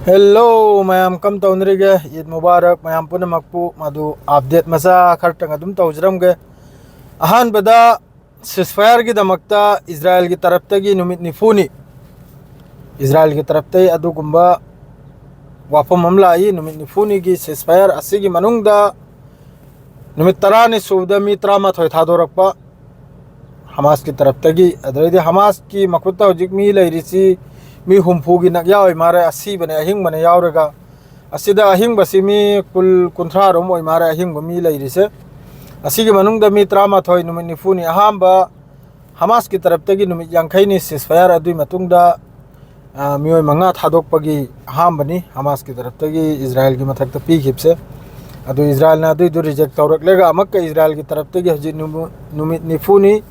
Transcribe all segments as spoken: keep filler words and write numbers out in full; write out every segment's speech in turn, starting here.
Hello ꯃꯌꯥꯝ, ꯀꯝ ꯇꯧꯅꯔꯤꯒꯦ? ꯏꯗ ꯃꯨꯕꯥꯔꯛ ꯃꯌꯥꯝ ꯄꯨꯝꯅꯃꯛꯄꯨ꯫ ꯃꯗꯨ ꯑꯞꯗꯦꯠ ꯃꯆꯥ ꯈꯔꯇꯪ ꯑꯗꯨꯝ ꯇꯧꯖꯔꯝꯒꯦ꯫ ꯑꯍꯥꯟꯕꯗ, ꯁꯤꯁꯐꯥꯌꯔꯒꯤꯗꯃꯛꯇ ꯏꯖꯔꯥꯌꯦꯜꯒꯤ ꯇꯔꯞꯇꯒꯤ ꯅꯨꯃꯤꯠ ꯅꯤꯐꯨꯅꯤ, ꯏꯖꯔꯥꯌꯦꯜꯒꯤ ꯇꯔꯞꯇꯒꯤ ꯑꯗꯨꯒꯨꯝꯕ ꯋꯥꯐꯝ ꯑꯃ ꯂꯥꯛꯏ꯫ ꯅꯨꯃꯤꯠ ꯅꯤꯐꯨꯅꯤꯒꯤ ꯁꯤꯁꯐꯥꯌꯔ ꯑꯁꯤꯒꯤ ꯃꯅꯨꯡꯗ ꯅꯨꯃꯤꯠ ꯇꯔꯥꯅꯤ ꯁꯨꯕꯗ ꯃꯤ ꯇꯔꯥꯃꯥꯊꯣꯏ ꯊꯥꯗꯣꯔꯛꯄ ꯍꯃꯥꯁꯀꯤ ꯇꯔꯞꯇꯒꯤ꯫ ꯑꯗꯨꯗꯩꯗꯤ ꯍꯃꯥꯁꯀꯤ ꯃꯈꯨꯠꯇ ꯍꯧꯖꯤꯛ ꯃꯤ ꯂꯩꯔꯤꯁꯤ ꯃꯤ ꯍꯨꯝꯐꯨꯒꯤ ꯅꯛꯌꯥ ꯑꯣꯏ ꯃꯥꯜꯂꯦ꯫ ꯑꯁꯤꯕꯅꯦ, ꯑꯍꯤꯡꯕꯅꯦ ꯌꯥꯎꯔꯒ꯫ ꯑꯁꯤꯗ ꯑꯍꯤꯡꯕꯁꯤ ꯃꯤ ꯀꯨꯜ, ꯀꯨꯟꯊ꯭ꯔꯥ ꯔꯣꯝ ꯑꯣꯏ ꯃꯥꯜꯂꯦ, ꯑꯍꯤꯡꯕ ꯃꯤ ꯂꯩꯔꯤꯁꯦ꯫ ꯑꯁꯤꯒꯤ ꯃꯅꯨꯡꯗ ꯃꯤ ꯇꯔꯥꯃꯥꯊꯣꯏ, ꯅꯨꯃꯤꯠ ꯅꯤꯐꯨꯅꯤ꯫ ꯑꯍꯥꯟꯕ ꯍꯃꯥꯁꯀꯤ ꯇꯔꯞꯇꯒꯤ ꯅꯨꯃꯤꯠ ꯌꯥꯡꯈꯩꯅꯤ ꯁꯤꯁꯐꯥꯌꯔ꯫ ꯑꯗꯨꯒꯤ ꯃꯇꯨꯡꯗ, ꯑ, ꯃꯤꯑꯣꯏ ꯃꯉꯥ ꯊꯥꯗꯣꯛꯄꯒꯤ ꯑꯍꯥꯟꯕꯅꯤ ꯍꯃꯥꯁꯀꯤ ꯇꯔꯞꯇꯒꯤ ꯏꯖꯔꯥꯌꯦꯜꯒꯤ ꯃꯊꯛꯇ ꯄꯤꯈꯤꯕꯁꯦ꯫ ꯑꯗꯨ ꯏꯖꯔꯥꯌꯦꯜꯅ ꯑꯗꯨꯏꯗꯨ ꯔꯤꯖꯦꯛ ꯇꯧꯔꯛꯂꯒ, ꯑꯃꯨꯛꯀ ꯏꯖꯔꯥꯌꯦꯜꯒꯤ ꯇꯔꯞꯇꯒꯤ ꯍꯧꯖꯤꯛ ꯅꯨꯃꯨ-, ꯅꯨꯃꯤꯠ ꯅꯤꯐꯨꯅꯤ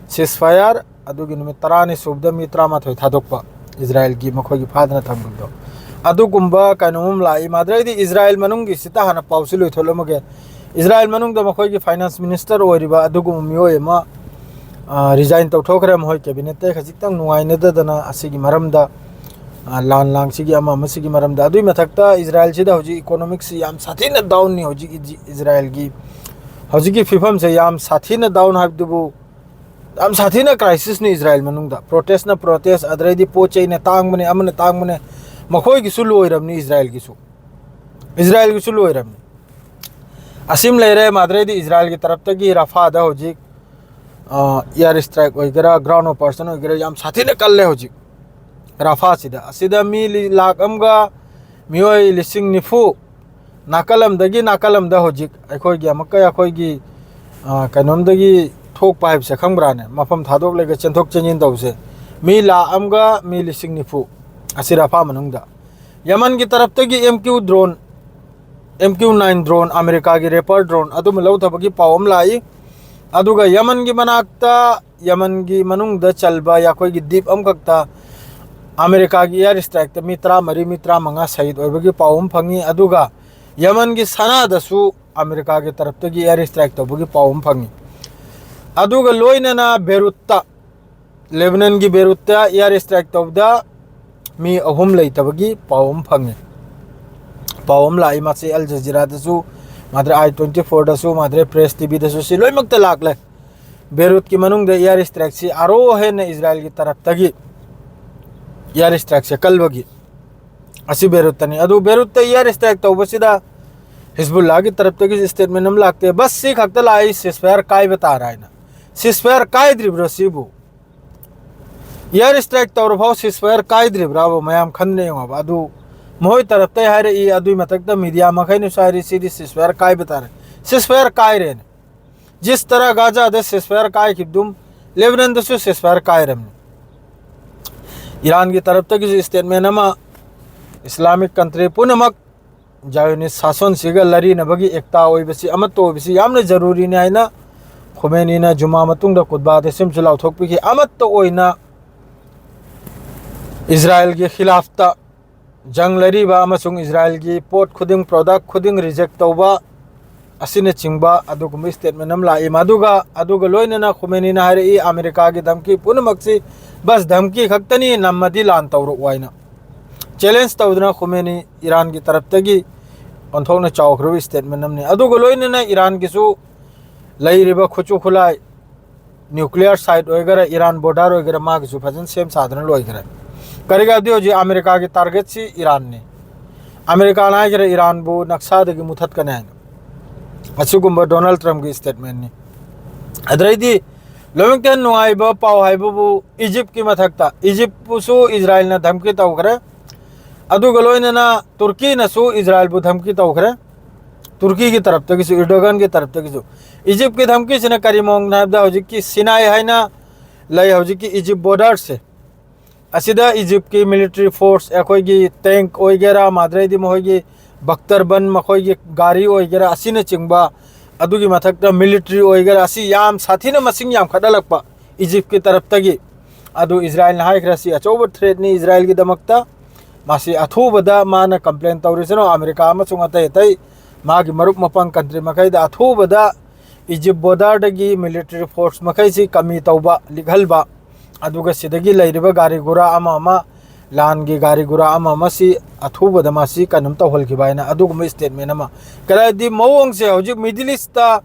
ꯁꯤꯁꯐꯥꯌꯔ, ꯑꯗꯨꯒꯤ ꯅꯨꯃꯤꯠ ꯇꯔꯥꯅꯤ ꯁꯨꯕꯗ ꯃꯤ ꯇꯔꯥꯃꯥꯊꯣꯏ ꯊꯥꯗꯣꯛꯄ, ꯏꯖꯔꯥꯌꯦꯜꯒꯤ ꯃꯈꯣꯏꯒꯤ ꯐꯥꯗꯅ ꯊꯝꯕꯗꯣ꯫ ꯑꯗꯨꯒꯨꯝꯕ ꯀꯩꯅꯣꯝ ꯑꯃ ꯂꯥꯛꯏ꯫ ꯃꯥꯗ꯭ꯔꯩꯗꯤ ꯏꯖꯔꯥꯌꯦꯜ ꯃꯅꯨꯡꯒꯤꯁꯤꯇ ꯍꯥꯟꯅ ꯄꯥꯎꯁꯤ ꯂꯣꯏꯊꯣꯛꯂꯝꯃꯒꯦ꯫ ꯏꯖꯔꯥꯌꯦꯜ ꯃꯅꯨꯡꯗ ꯃꯈꯣꯏꯒꯤ ꯐꯥꯏꯅꯥꯟꯁ ꯃꯤꯅꯤꯁꯇꯔ ꯑꯣꯏꯔꯤꯕ ꯑꯗꯨꯒꯨꯝꯕ ꯃꯤꯑꯣꯏ ꯑꯃ, ꯑ, ꯔꯤꯖꯥꯏꯟ ꯇꯧꯊꯣꯛꯈ꯭ꯔꯦ꯫ ꯃꯈꯣꯏ ꯀꯦꯕꯤꯅꯦꯠꯇ ꯈꯖꯤꯛꯇꯪ ꯅꯨꯡꯉꯥꯏꯅꯗꯗꯅ ꯑꯁꯤꯒꯤ ꯃꯔꯝꯗ, ꯑ, ꯂꯥꯟ ꯂꯥꯡꯁꯤꯒꯤ ꯑꯃ ꯑꯃꯁꯤꯒꯤ ꯃꯔꯝꯗ꯫ ꯑꯗꯨꯒꯤ ꯃꯊꯛꯇ ꯏꯖꯔꯥꯌꯦꯜꯁꯤꯗ ꯍꯧꯖꯤꯛ ꯏꯀꯣꯅꯣꯃꯤꯛꯁꯤ ꯌꯥꯝ ꯁꯥꯊꯤꯅ ꯗꯥꯎꯟꯅꯤ ꯍꯧꯖꯤꯛ ꯏꯖ-, ꯏꯖꯔꯥꯌꯦꯜꯒꯤ ꯍꯧꯖꯤꯛꯀꯤ ꯐꯤꯕꯝꯁꯦ ꯌꯥꯝ ꯁꯥꯊꯤꯅ ꯗꯥꯎꯟ ꯍꯥꯏꯕꯗꯨꯕꯨ, ꯌꯥꯝ ꯁꯥꯊꯤꯅ ꯀ꯭ꯔꯥꯏꯁꯤꯁꯅꯤ ꯏꯖꯔꯥꯌꯦꯜ ꯃꯅꯨꯡꯗ꯫ ꯄ꯭ꯔꯣꯇꯦꯁꯅ ꯄ꯭ꯔꯣꯇꯦꯁ, ꯑꯗꯨꯗꯩꯗꯤ ꯄꯣꯠ ꯆꯩꯅ ꯇꯥꯡꯕꯅꯦ, ꯑꯃꯅ ꯇꯥꯡꯕꯅꯦ, ꯃꯈꯣꯏꯒꯤꯁꯨ ꯂꯣꯏꯔꯕꯅꯤ ꯏꯖꯔꯥꯌꯦꯜꯒꯤꯁꯨ꯫ ꯏꯖꯔꯥꯌꯦꯜꯒꯤꯁꯨ ꯂꯣꯏꯔꯕꯅꯤ꯫ ꯑꯁꯤꯃ ꯂꯩꯔꯦ꯫ ꯃꯥꯗ꯭ꯔꯩꯗꯤ ꯏꯖꯔꯥꯌꯦꯜꯒꯤ ꯇꯔꯞꯇꯒꯤ ꯔꯥꯐꯥꯗ ꯍꯧꯖꯤꯛ, ꯑ, ꯏꯌꯥꯔ ꯏꯁꯇ꯭ꯔꯥꯏꯛ ꯑꯣꯏꯒꯦꯔꯥ, ꯒ꯭ꯔꯥꯎꯟ ꯑꯣꯄꯔꯦꯁꯟ ꯑꯣꯏꯒꯦꯔꯥ, ꯌꯥꯝ ꯁꯥꯊꯤꯅ ꯀꯜꯂꯦ ꯍꯧꯖꯤꯛ ꯔꯥꯐꯥꯁꯤꯗ꯫ ꯑꯁꯤꯗ ꯃꯤ ꯂꯤ-, ꯂꯥꯈ ꯑꯃꯒ ꯃꯤꯑꯣꯏ ꯂꯤꯁꯤꯡ ꯅꯤꯐꯨ ꯅꯥꯀꯜ ꯑꯃꯗꯒꯤ ꯅꯥꯀꯜ ꯑꯃꯗ ꯍꯧꯖꯤꯛ ꯑꯩꯈꯣꯏꯒꯤ ꯑꯃꯨꯛꯀ ꯑꯩꯈꯣꯏꯒꯤ, ꯑ, ꯀꯩꯅꯣꯝꯗꯒꯤ ꯊꯣꯛꯄ ꯍꯥꯏꯕꯁꯦ ꯈꯪꯕ꯭ꯔꯥꯅꯦ? ꯃꯐꯝ ꯊꯥꯗꯣꯛꯂꯒ ꯆꯦꯟꯊꯣꯛ ꯆꯦꯟꯁꯤꯟ ꯇꯧꯕꯁꯦ꯫ ꯃꯤ ꯂꯥꯈ ꯑꯃꯒ ꯃꯤ ꯂꯤꯁꯤꯡ ꯅꯤꯐꯨ ꯑꯁꯤ ꯔꯥꯐꯥ ꯃꯅꯨꯡꯗ꯫ ꯌꯃꯟꯒꯤ ꯇꯔꯞꯇꯒꯤ M Q drone, M Q nine drone, ꯑꯃꯦꯔꯤꯀꯥꯒꯤ ꯔꯦꯄꯔ ꯗ꯭ꯔꯣꯟ ꯑꯗꯨꯃ ꯂꯧꯊꯕꯒꯤ ꯄꯥꯎ ꯑꯃ ꯂꯥꯛꯏ꯫ ꯑꯗꯨꯒ ꯌꯃꯟꯒꯤ ꯃꯅꯥꯛꯇ, ꯌꯃꯟꯒꯤ ꯃꯅꯨꯡꯗ ꯆꯜꯕ ꯑꯩꯈꯣꯏꯒꯤ ꯗꯤꯞ ꯑꯃꯈꯛꯇ ꯑꯃꯦꯔꯤꯀꯥꯒꯤ ꯏꯌꯥꯔ ꯏꯁꯇ꯭ꯔꯥꯏꯛꯇ ꯃꯤ ꯇꯔꯥꯃꯔꯤ, ꯃꯤ ꯇꯔꯥꯃꯉꯥ ꯁꯍꯤꯗ ꯑꯣꯏꯕꯒꯤ ꯄꯥꯎ ꯑꯃ ꯐꯪꯉꯤ꯫ ꯑꯗꯨꯒ ꯌꯃꯟꯒꯤ ꯁꯅꯥꯗꯁꯨ ꯑꯃꯦꯔꯤꯀꯥꯒꯤ ꯇꯔꯞꯇꯒꯤ ꯏꯌꯥꯔ ꯏꯁꯇ꯭ꯔꯥꯏꯛ ꯇꯧꯕꯒꯤ ꯄꯥꯎ ꯑꯃ ꯐꯪꯉꯤ꯫ ꯑꯗꯨꯒ ꯂꯣꯏꯅꯅ ꯕꯦꯔꯨꯠꯇ, ꯂꯦꯕꯅꯟꯒꯤ ꯕꯦꯔꯨꯠꯇ ꯏꯌꯥꯔ ꯏꯁꯇ꯭ꯔꯥꯏꯛ ꯇꯧꯕꯗ ꯃꯤ ꯑꯍꯨꯝ ꯂꯩꯇꯕꯒꯤ ꯄꯥꯎ ꯑꯃ ꯐꯪꯉꯤ꯫ ꯄꯥꯎ ꯑꯃ ꯂꯥꯛꯏ, ꯃꯁꯤ ꯑꯜ ꯖꯖꯤꯔꯥꯗꯁꯨ ꯃꯥꯗ꯭ꯔꯦ, ꯑꯥꯏ ꯇ꯭ꯋꯦꯟꯇꯤ ꯐꯣꯔꯗꯁꯨ ꯃꯥꯗ꯭ꯔꯦ, ꯄ꯭ꯔꯦꯁ ꯇꯤꯚꯤꯗꯁꯨ ꯁꯤ ꯂꯣꯏꯅꯃꯛꯇ ꯂꯥꯛꯂꯦ꯫ ꯕꯦꯔꯨꯠꯀꯤ ꯃꯅꯨꯡꯗ ꯏꯌꯥꯔ ꯏꯁꯇ꯭ꯔꯥꯏꯛꯁꯤ ꯑꯥꯔꯣ ꯍꯦꯟꯅ ꯏꯁꯔꯥꯏꯜꯒꯤ ꯇꯔꯞꯇꯒꯤ ꯏꯌꯥꯔ ꯏꯁꯇ꯭ꯔꯥꯏꯛꯁꯦ ꯀꯜꯕꯒꯤ꯫ ꯑꯁꯤ ꯕꯦꯔꯨꯠꯇꯅꯤ꯫ ꯑꯗꯨ ꯕꯦꯔꯨꯠꯇ ꯏꯌꯥꯔ ꯏꯁꯇ꯭ꯔꯥꯏꯛ ꯇꯧꯕꯁꯤꯗ ꯍꯤꯖꯕꯨꯜꯂꯥꯒꯤ ꯇꯔꯞꯇꯒꯤꯁꯨ ꯏꯁꯇꯦꯠꯃꯦꯟ ꯑꯃ ꯂꯥꯛꯇꯦ꯫ ꯕꯁ ꯁꯤ ꯈꯛꯇ ꯂꯥꯛꯏ, ꯁꯤꯁꯐꯥꯌꯔ ꯀꯥꯏꯕ ꯇꯥꯔꯦ ꯍꯥꯏꯅ꯫ ꯁꯤꯁꯐꯥꯌꯔ ꯀꯥꯏꯗ꯭ꯔꯤꯕ꯭ꯔꯣ ꯁꯤꯕꯨ? ꯏꯌꯥꯔ ꯏꯁꯇ꯭ꯔꯥꯏꯛ ꯇꯧꯔꯐꯥꯎ ꯁꯤꯁꯐꯥꯌꯔ ꯀꯥꯏꯗ꯭ꯔꯤꯕ꯭ꯔꯥꯕ? ꯃꯌꯥꯝ ꯈꯟꯗꯨꯅ ꯌꯦꯡꯉꯣꯕ꯫ ꯑꯗꯨ ꯃꯈꯣꯏ ꯇꯔꯞꯇꯩ ꯍꯥꯏꯔꯛꯏ, ꯑꯗꯨꯏ ꯃꯊꯛꯇ ꯃꯤꯗꯤꯌꯥ ꯃꯈꯩꯅꯁꯨ ꯍꯥꯏꯔꯤ, ꯁꯤꯗꯤ ꯁꯤꯁꯐꯥꯌꯔ ꯀꯥꯏꯕ ꯇꯥꯔꯦ꯫ ꯁꯤꯁꯐꯥꯌꯔ ꯀꯥꯏꯔꯦꯅꯦ꯫ ꯖꯤꯁ ꯇꯔꯥ ꯒꯥꯖꯥꯗ ꯁꯤꯁꯐꯥꯌꯔ ꯀꯥꯏꯈꯤꯕꯗꯨꯝ ꯂꯦꯕꯅꯟꯗꯁꯨ ꯁꯤꯁꯐꯥꯌꯔ ꯀꯥꯏꯔꯝꯅꯤ꯫ ꯏꯔꯥꯟꯒꯤ ꯇꯔꯞꯇꯒꯤꯁꯨ ꯏꯁꯇꯦꯠꯃꯦꯟ ꯑꯃ, ꯏꯁꯂꯥꯃꯤꯛ ꯀꯟꯇ꯭ꯔꯤ ꯄꯨꯝꯅꯃꯛ ꯖꯥꯌꯣꯅꯤꯁ ꯁꯥꯁꯣꯟꯁꯤꯒ ꯂꯩꯔꯤꯅꯕꯒꯤ ꯑꯦꯛꯇꯥ ꯑꯣꯏꯕꯁꯤ, ꯑꯃꯠꯇ ꯑꯣꯏꯕꯁꯤ ꯌꯥꯝꯅ ꯖꯔꯨꯔꯤꯅꯤ ꯍꯥꯏꯅ ꯈꯨꯃꯦꯅꯤꯅ ꯖꯨꯃꯥ ꯃꯇꯨꯡꯗ ꯈꯨꯠꯕꯥꯗ ꯁꯤꯝꯁꯨ ꯂꯥꯎꯊꯣꯛꯄꯤꯈꯤ꯫ ꯑꯃꯠꯇ ꯑꯣꯏꯅ ꯏꯁꯔꯥꯏꯜꯒꯤ ꯈꯤꯂꯥꯐꯇ ꯖꯪ ꯂꯩꯔꯤꯕ ꯑꯃꯁꯨꯡ ꯏꯁꯔꯥꯏꯜꯒꯤ ꯄꯣꯠ ꯈꯨꯗꯤꯡ, ꯄ꯭ꯔꯣꯗꯛ ꯈꯨꯗꯤꯡ ꯔꯤꯖꯦꯛ ꯇꯧꯕ ꯑꯁꯤꯅꯆꯤꯡꯕ ꯑꯗꯨꯒꯨꯝꯕ ꯏꯁꯇꯦꯠꯃꯦꯟ ꯑꯃ ꯂꯥꯛꯏ꯫ ꯃꯗꯨꯒ, ꯑꯗꯨꯒ ꯂꯣꯏꯅꯅ ꯈꯨꯃꯦꯅꯤꯅ ꯍꯥꯏꯔꯛꯏ, ꯑꯃꯦꯔꯤꯀꯥꯒꯤ ꯙꯝꯀꯤ ꯄꯨꯝꯅꯃꯛꯁꯤ ꯕꯁ ꯙꯝꯀꯤ ꯈꯛꯇꯅꯤ, ꯅꯝꯃꯗꯤ ꯂꯥꯟ ꯇꯧꯔꯛꯎ ꯍꯥꯏꯅ ꯆꯦꯂꯦꯟꯖ ꯇꯧꯗꯨꯅ ꯈꯨꯃꯦꯅꯤ ꯏꯔꯥꯟꯒꯤ ꯇꯔꯞꯇꯒꯤ ꯑꯣꯟꯊꯣꯛꯅ ꯆꯥꯎꯈ꯭ꯔꯕ ꯏꯁꯇꯦꯠꯃꯦꯟ ꯑꯃꯅꯤ꯫ ꯑꯗꯨꯒ ꯂꯣꯏꯅꯅ ꯏꯔꯥꯟꯒꯤꯁꯨ ꯂꯩꯔꯤꯕ ꯈꯨꯠꯁꯨ ꯈꯨꯠꯂꯥꯏ, ꯅ꯭ꯌꯨꯀ꯭ꯂꯤꯌꯔ ꯁꯥꯏꯠ ꯑꯣꯏꯒꯦꯔꯥ, ꯏꯔꯥꯟ ꯕꯣꯔꯗꯔ ꯑꯣꯏꯒꯦꯔꯥ, ꯃꯥꯒꯤꯁꯨ ꯐꯖꯅ ꯁꯦꯝ ꯁꯥꯗꯨꯅ ꯂꯣꯏꯈ꯭ꯔꯦ꯫ ꯀꯔꯤꯒꯤꯅꯣ ꯍꯥꯏꯕꯗꯤ ꯍꯧꯖꯤꯛ ꯑꯃꯦꯔꯤꯀꯥꯒꯤ ꯇꯥꯔꯒꯦꯠꯁꯤ ꯏꯔꯥꯟꯅꯤ꯫ ꯑꯃꯦꯔꯤꯀꯥꯅ ꯍꯥꯏꯈ꯭ꯔꯦ ꯏꯔꯥꯟꯕꯨ ꯅꯛꯁꯥꯗꯒꯤ ꯃꯨꯊꯠꯀꯅꯤ ꯍꯥꯏꯅ꯫ ꯑꯁꯤꯒꯨꯝꯕ ꯗꯣꯅꯥꯜꯗ ꯇ꯭ꯔꯝꯞꯀꯤ ꯏꯁꯇꯦꯠꯃꯦꯟꯅꯤ꯫ ꯑꯗꯨꯗꯩꯗꯤ ꯂꯣꯏꯅꯃꯛꯇ ꯍꯦꯟꯅ ꯅꯨꯡꯉꯥꯏꯕ ꯄꯥꯎ ꯍꯥꯏꯕꯕꯨ ꯏꯖꯤꯞꯀꯤ ꯃꯊꯛꯇ, ꯏꯖꯤꯞꯄꯨꯁꯨ ꯏꯁꯔꯥꯏꯜꯅ ꯙꯝꯀꯤ ꯇꯧꯈ꯭ꯔꯦ꯫ ꯑꯗꯨꯒ ꯂꯣꯏꯅꯅ ꯇꯨꯔꯀꯤꯅꯁꯨ ꯏꯁꯔꯥꯏꯜꯕꯨ ꯙꯝꯀꯤ ꯇꯧꯈ꯭ꯔꯦ꯫ ꯇꯨꯔꯀꯤꯒꯤ ꯇꯔꯞꯇꯒꯤꯁꯨ, ꯏꯔꯗꯣꯒꯥꯟꯒꯤ ꯇꯔꯞꯇꯒꯤꯁꯨ꯫ ꯏꯖꯤꯞꯀꯤ ꯙꯝꯀꯤꯁꯤꯅ ꯀꯔꯤ ꯃꯑꯣꯡꯅꯣ ꯍꯥꯏꯕꯗ ꯍꯧꯖꯤꯛꯀꯤ ꯁꯤꯅꯥꯏ ꯍꯥꯏꯅ ꯂꯩ, ꯍꯧꯖꯤꯛꯀꯤ ꯏꯖꯤꯞ ꯕꯣꯔꯗꯔꯁꯦ, ꯑꯁꯤꯗ ꯏꯖꯤꯞꯀꯤ ꯃꯤꯂꯤꯇꯔꯤ ꯐꯣꯔꯁ, ꯑꯩꯈꯣꯏꯒꯤ ꯇꯦꯡꯛ ꯑꯣꯏꯒꯦꯔꯥ, ꯃꯥꯗ꯭ꯔꯩꯗꯤ ꯃꯈꯣꯏꯒꯤ ꯕꯛꯇꯔꯕꯟ, ꯃꯈꯣꯏꯒꯤ ꯒꯥꯔꯤ ꯑꯣꯏꯒꯦꯔꯥ, ꯑꯁꯤꯅꯆꯤꯡꯕ, ꯑꯗꯨꯒꯤ ꯃꯊꯛꯇ ꯃꯤꯂꯤꯇꯔꯤ ꯑꯣꯏꯒꯦꯔꯥ, ꯑꯁꯤ ꯌꯥꯝ ꯁꯥꯊꯤꯅ ꯃꯁꯤꯡ ꯌꯥꯝꯈꯠꯍꯜꯂꯛꯄ ꯏꯖꯤꯞꯀꯤ ꯇꯔꯞꯇꯒꯤ꯫ ꯑꯗꯨ ꯏꯁꯔꯥꯏꯜꯅ ꯍꯥꯏꯈ꯭ꯔꯦ, ꯁꯤ ꯑꯆꯧꯕ ꯊ꯭ꯔꯦꯠꯅꯤ ꯏꯁꯔꯥꯏꯜꯒꯤꯗꯃꯛꯇ꯫ ꯃꯁꯤ ꯑꯊꯨꯕꯗ ꯃꯥꯅ ꯀꯝꯄ꯭ꯂꯦꯟ ꯇꯧꯔꯤꯁꯤꯅ ꯑꯃꯦꯔꯤꯀꯥ ꯑꯃꯁꯨꯡ ꯑꯇꯩ ꯑꯇꯩ ꯃꯥꯒꯤ ꯃꯔꯨꯞ ꯃꯄꯥꯡ ꯀꯟꯇ꯭ꯔꯤ ꯃꯈꯩꯗ ꯑꯊꯨꯕꯗ ꯏꯖꯤꯞ ꯕꯣꯔꯗꯔꯗꯒꯤ ꯃꯤꯂꯤꯇꯔꯤ ꯐꯣꯔꯁ ꯃꯈꯩꯁꯤ ꯀꯃꯤ ꯇꯧꯕ, ꯂꯤꯛꯍꯜꯕ, ꯑꯗꯨꯒ ꯁꯤꯗꯒꯤ ꯂꯩꯔꯤꯕ ꯒꯥꯔꯤ ꯒꯨꯔꯥ ꯑꯃ ꯑꯃ ꯂꯥꯟꯒꯤ ꯒꯥꯔꯤ ꯒꯨꯔꯥ ꯑꯃ ꯑꯃꯁꯤ ꯑꯊꯨꯕꯗ ꯃꯁꯤ ꯀꯩꯅꯣꯝ ꯇꯧꯍꯟꯈꯤꯕ ꯍꯥꯏꯅ ꯑꯗꯨꯒꯨꯝꯕ statement ꯑꯃ꯫ ꯀꯗꯥꯏꯗꯤ ꯃꯑꯣꯡꯁꯦ ꯍꯧꯖꯤꯛ Middle East ꯇ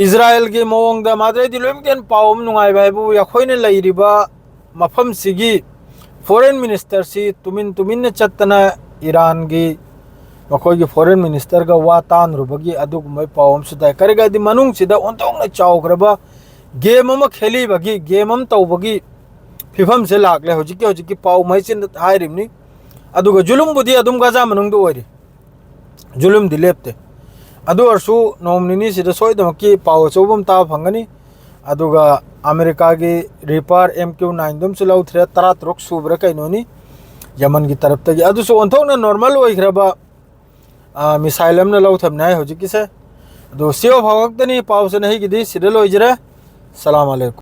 ꯏꯖꯔꯥꯌꯦꯜꯒꯤ ꯃꯑꯣꯡꯗ ꯃꯥꯗ꯭ꯔꯩꯗꯤ ꯂꯣꯏꯅꯃꯛꯇ ꯍꯦꯟꯅ ꯄꯥꯎ ꯑꯃ ꯅꯨꯡꯉꯥꯏꯕ ꯍꯥꯏꯕꯨ ꯑꯩꯈꯣꯏꯅ ꯂꯩꯔꯤꯕ ꯃꯐꯝꯁꯤꯒꯤ foreign minister ꯁꯤ ꯇꯨꯃꯤꯟ ꯇꯨꯃꯤꯟꯅ ꯆꯠꯇꯅ ꯏꯔꯥꯟꯒꯤ ꯃꯈꯣꯏꯒꯤ foreign minister ꯒ ꯋꯥ ꯇꯥꯅꯔꯨꯕꯒꯤ ꯑꯗꯨꯒꯨꯝꯕ ꯄꯥꯎ ꯑꯃꯁꯨ ꯇꯥꯏ꯫ ꯀꯔꯤꯒꯤꯗꯤ ꯃꯅꯨꯡꯁꯤꯗ ꯑꯣꯟꯊꯣꯛꯅ ꯆꯥꯎꯈ꯭ꯔꯕ game ꯑꯃ ꯈꯦꯂꯤꯕꯒꯤ, game ꯑꯃ ꯇꯧꯕꯒꯤ ꯐꯤꯕꯝꯁꯦ ꯂꯥꯛꯂꯦ꯫ ꯍꯧꯖꯤꯛꯀꯤ, ꯍꯧꯖꯤꯛꯀꯤ ꯄꯥꯎ ꯃꯩꯁꯤꯅ ꯍꯥꯏꯔꯤꯕꯅꯤ꯫ ꯑꯗꯨꯒ ꯖꯨꯂꯨꯝꯕꯨꯗꯤ ꯑꯗꯨꯝ ꯒꯥꯖꯥ ꯃꯅꯨꯡꯗ ꯑꯣꯏꯔꯤ, ꯖꯨꯂꯨꯝꯗꯤ ꯂꯦꯞꯇꯦ꯫ ꯑꯗꯨ ꯑꯣꯏꯔꯁꯨ ꯅꯣꯡ ꯅꯤꯅꯤꯁꯤꯗ ꯁꯣꯏꯗꯅꯃꯛꯀꯤ ꯄꯥꯎ ꯑꯆꯧꯕ ꯑꯃ ꯇꯥꯕ ꯐꯪꯒꯅꯤ꯫ ꯑꯗꯨꯒ ꯑꯃꯦꯔꯤꯀꯥꯒꯤ Reaper M Q nine ꯗꯨꯝꯁꯨ ꯂꯧꯊ꯭ꯔꯦ, ꯇꯔꯥꯇꯔꯨꯛ ꯁꯨꯕ꯭ꯔꯥ ꯀꯩꯅꯣꯅꯤ ꯌꯃꯟꯒꯤ ꯇꯔꯞꯇꯒꯤ꯫ ꯑꯗꯨꯁꯨ ꯑꯣꯟꯊꯣꯛꯅ normal ꯑꯣꯏꯈ꯭ꯔꯕ, ꯑ, missile ꯑꯃꯅ ꯂꯧꯊꯕꯅꯦ ꯍꯥꯏ ꯍꯧꯖꯤꯛꯀꯤꯁꯦ꯫ ꯑꯗꯨ ꯁꯤ ꯐꯥꯎ ꯈꯛꯇꯅꯤ ꯄꯥꯎꯁꯦ ꯅꯍꯤꯒꯤꯗꯤ ꯁꯤꯗ ꯂꯣꯏꯖꯔꯦ꯫ ꯁꯂꯥꯝ ꯑꯂꯩꯀꯨꯝ꯫